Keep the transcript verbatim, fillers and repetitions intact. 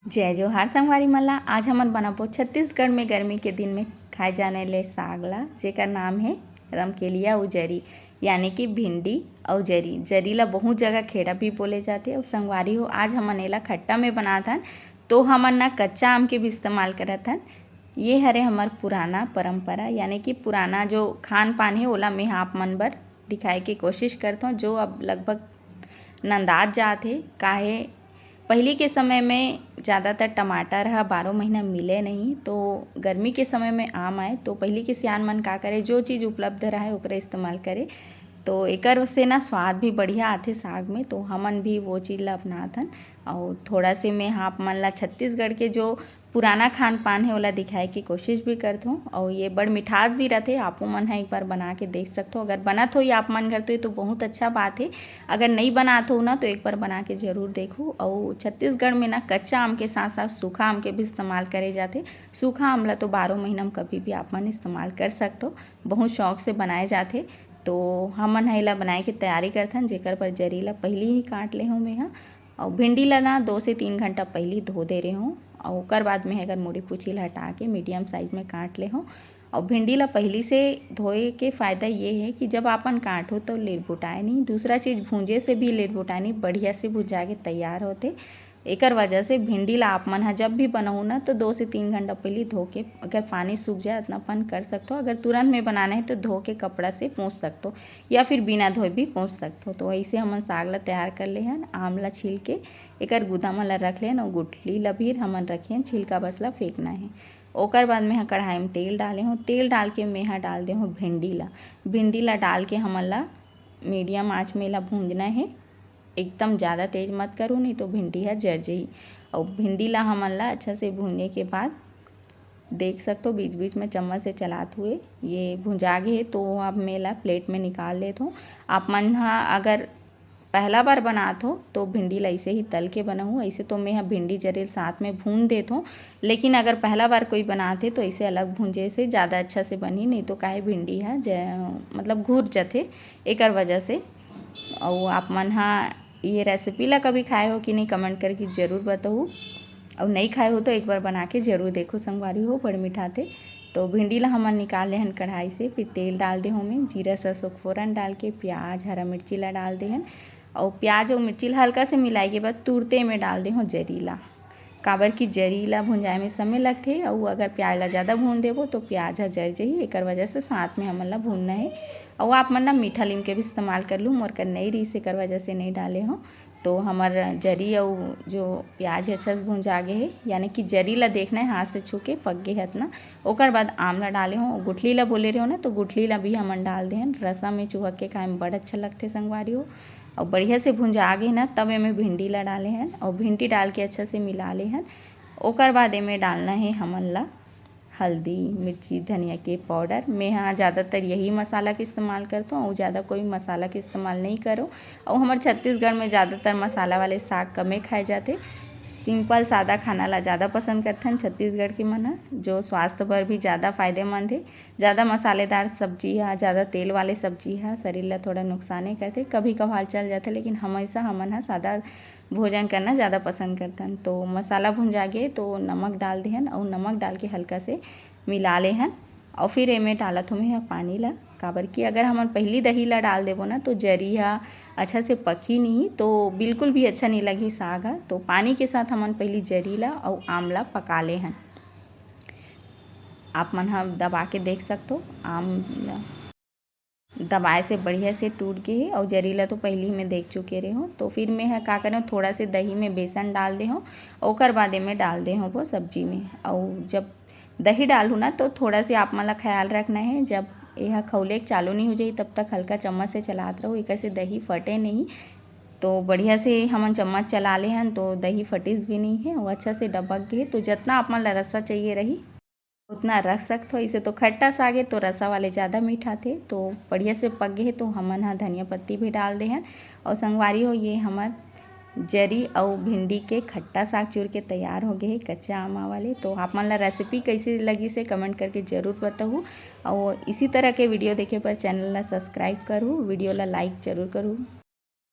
जय जोहार संगवारी मन ला। आज हमन बनाबो छत्तीसगढ़ में गर्मी के दिन में खाए जाने ले साग ला, जेकर नाम है रमकेलिया अउ जरी, यानी कि भिंडी अउ जरी। जरी ला बहुत जगह खेड़ा भी बोले जाथे। अउ संगवारी हो, आज हमन एला खट्टा में बनात हन, तो हमन ना कच्चा आम के भी इस्तेमाल करत हन। ये हरे हमर पुराना परंपरा, यानी कि पुराना जो खान पान है, ओला मैं आप मन बर दिखाए के कोशिश करथों, जो अब लगभग नंदात जात हे। काहे, पहिली के समय में ज़्यादातर टमाटर ह बारह महीना मिले नहीं, तो गर्मी के समय में आम आए, तो पहिली के सियान मन का करे, जो चीज़ उपलब्ध रहे, ओकरे इस्तेमाल करे। तो एकर से ना स्वाद भी बढ़िया आथे साग में, तो हमन भी वो चीज़ ला अपनात हन। अउ थोड़ा से मैं आप मन ला छत्तीसगढ़ के जो पुराना खान पान है, ओला दिखाए के कोशिश भी करथों। अउ ये बड़ मिठास भी रथे, आपो मन ह एक बार बना के देख सकथो। अगर बनत होही आप मन घर, तो ये तो बहुत अच्छा बात है। अगर नहीं बनात हो ना, तो एक बार बना के जरूर देखो। अउ छत्तीसगढ़ में ना कच्चा आम के साथ साथ सूखा आम के भी इस्तेमाल करे जाथे। सूखा आम ला तो बारह महीना में कभी भी आप मन इस्तेमाल कर सकथो, बहुत शौक से बनाए जाथे। तो हमन ह एला बनाए के तैयारी करथन, जेकर बर जरी ला पहिली ही काट ले हूँ मैं ह। अउ भिंडी ला ना दो से तीन घंटा पहिली धो दे रहे हूँ। अउ ओकर बाद में एकर मुड़ी पूछी ला हटा के मीडियम साइज में काट ले हूँ। अउ भिंडी ला पहिली से धोए के फ़ायदा ये है कि जब आपन काटो तो लिरबुटाए नहीं, दूसरा चीज़ भूंजे से भी लिरबुटाए नहीं, बढ़िया से भुंजा के तैयार होथे। एकर वजह से भिंडी ला आप मन ह जब भी बनाहू ना, तो दो से तीन घंटा पहिली धो के, अगर पानी सूख जाए, अतनापन कर सकथो। अगर तुरंत में बनाना है तो धो के कपड़ा से पोंछ सकथो, या फिर बिना धोए भी पोंछ सकथो। तो ऐसे हमन साग ला तैयार कर ले हन। आम ला छील के एकर गुदा मन ला रख लेन अउ गुठली ला भी हमन रखे हन, छिलका बस ला फेंकना है। ओकर बाद में ह कढ़ाई में तेल डाले हूँ। तेल डाल के मैं ह डाल दे हूँ भिंडी ला। भिंडी ला डाल के हमन ला मीडियम आंच में ला भूंजना है। एकदम ज़्यादा तेज मत करो, नहीं तो भिंडी ह जर जही। अउ भिंडी ला हमन ला अच्छा से भूने के बाद देख सकथो, बीच बीच में चम्मच से चलात हुए ये भुंजा गे हे। तो अब मैं ला प्लेट में निकाल लेत हूँ। आप मन ह अगर पहला बार बनात हो तो भिंडी ला ऐसे ही तल के बनाहू। ऐसे तो मैं ह भिंडी जरी ल साथ में भून देत हूँ, लेकिन अगर पहला बार कोई बनात हे तो ऐसे अलग भूंजे से ज़्यादा अच्छा से बनही, नहीं तो काहे भिंडी ह ज-, मतलब घुर जथे, एकर वजह से। अउ आप मन ह ये रेसिपी ला कभी खाए हो कि नहीं, कमेंट करके ज़रूर बताहू। अउ नहीं खाए हो तो एक बार बना के ज़रूर देखो संगवारी हो, बड़ मिठाथे। तो भिंडी ला हमन निकाल ले हन कढ़ाई से, फिर तेल डाल दे हूँ मैं, जीरा सरसों के फोरन डाल के प्याज हरा मिर्ची ला डाल दे हन। अउ प्याज अउ मिर्ची ला हल्का से मिलाए के बाद तुरते में डाल दे हूँ जरी ला, काबर कि जरी ला भुंजाए में समय लगथे, अउ अगर प्याज ला ज़्यादा भून देबो तो प्याज ह जर जही, एकर वजह से साथ में हमन ला भूनना है। अउ आप मन ना मीठा लीम के भी इस्तेमाल कर लू, मोर कर नहीं रहीस, एकर वजह से नहीं डाले हूँ। तो हमर जरी अउ जो प्याज हे अच्छा से भुंजा गे हे, यानी कि जरी ला देखना है हाथ से छू के पक गे हे अतना। ओकर बाद आम ला डाले हो, गुठली ला बोले रहे हो ना, तो गुठली ला भी हमन डाल दे हन। रसा में चुहक के खाए में बड़ अच्छा लगथे संगवारी हो। अउ बढ़िया से भुंजा गे ना, तब एमे भिंडी ला डाले हन अउ भिंडी डाल के अच्छा से मिला ले हन। ओकर बाद एमे डालना है हमन ला हल्दी, मिर्ची, धनिया के पाउडर। मैं ह ज़्यादातर यही मसाला के इस्तेमाल करथों अउ ज़्यादा कोई मसाला के इस्तेमाल नहीं करो। अउ हमर छत्तीसगढ़ में ज़्यादातर मसाला वाले साग कमे खाए जाथे। सिंपल सादा खाना ला ज़्यादा पसंद करथन छत्तीसगढ़ के मन ह, जो स्वास्थ्य बर भी ज़्यादा फायदेमंद हे। ज़्यादा मसालेदार सब्जी ह, ज़्यादा तेल वाले सब्जी ह शरीर ला थोड़ा नुकसाने करथे, कभी कभार चल जाथे, लेकिन हमेशा हमन ह सादा भोजन करना ज़्यादा पसंद करथन। तो मसाला भुंजा गे तो नमक डाल देहन अउ नमक डाल के हल्का से मिला लेहन अउ फिर एमे डालत हूँ मैं ह पानी ला, काबर कि अगर हमन पहिली दही ला डाल देबो ना तो जरी ह अच्छा से पकही नहीं, तो बिल्कुल भी अच्छा नहीं लगही साग ह। तो पानी के साथ हमन पहिली जरी ला अउ आम ला पका लेहन। आप मन ह दबा के देख सकथो, आम ला दबाए से बढ़िया से टूट गे हे अउ जरी ला तो पहिली में देख चुके रहे हो। तो फिर मैं ह का करे हूँ, थोड़ा से दही में बेसन डाल दे हूँ, ओकर बाद एमे डाल दे हूँ वो सब्जी में। अउ जब दही डालहू ना तो थोड़ा से आप मन ला ख्याल रखना है, जब एहा खौले के चालू नहीं हो जाही तब तक हल्का चम्मच से चलात रहो, एकर से दही फटे नहीं। तो बढ़िया से हमन चम्मच चला ले हन तो दही फटिस भी नहीं है, वो अच्छा से डबक गे। तो जितना आप मन ला रसा चाहिए रही उतना रख सकथो। इसे तो खट्टा साग है तो रसा वाले ज़्यादा मीठाथे। तो बढ़िया से पक गे हे तो हमन ह धनिया पत्ती भी डाल दे हन। और संगवारी हो, ये हमर जरी अउ भिंडी के खट्टा साग चूर के तैयार हो गे हे कच्चा आमा वाले। तो आप मन ला रेसिपी कैसे लगी से कमेंट करके ज़रूर बताहू। और इसी तरह के वीडियो देखे पर चैनल ला सब्सक्राइब करू, वीडियो ला लाइक जरूर करू।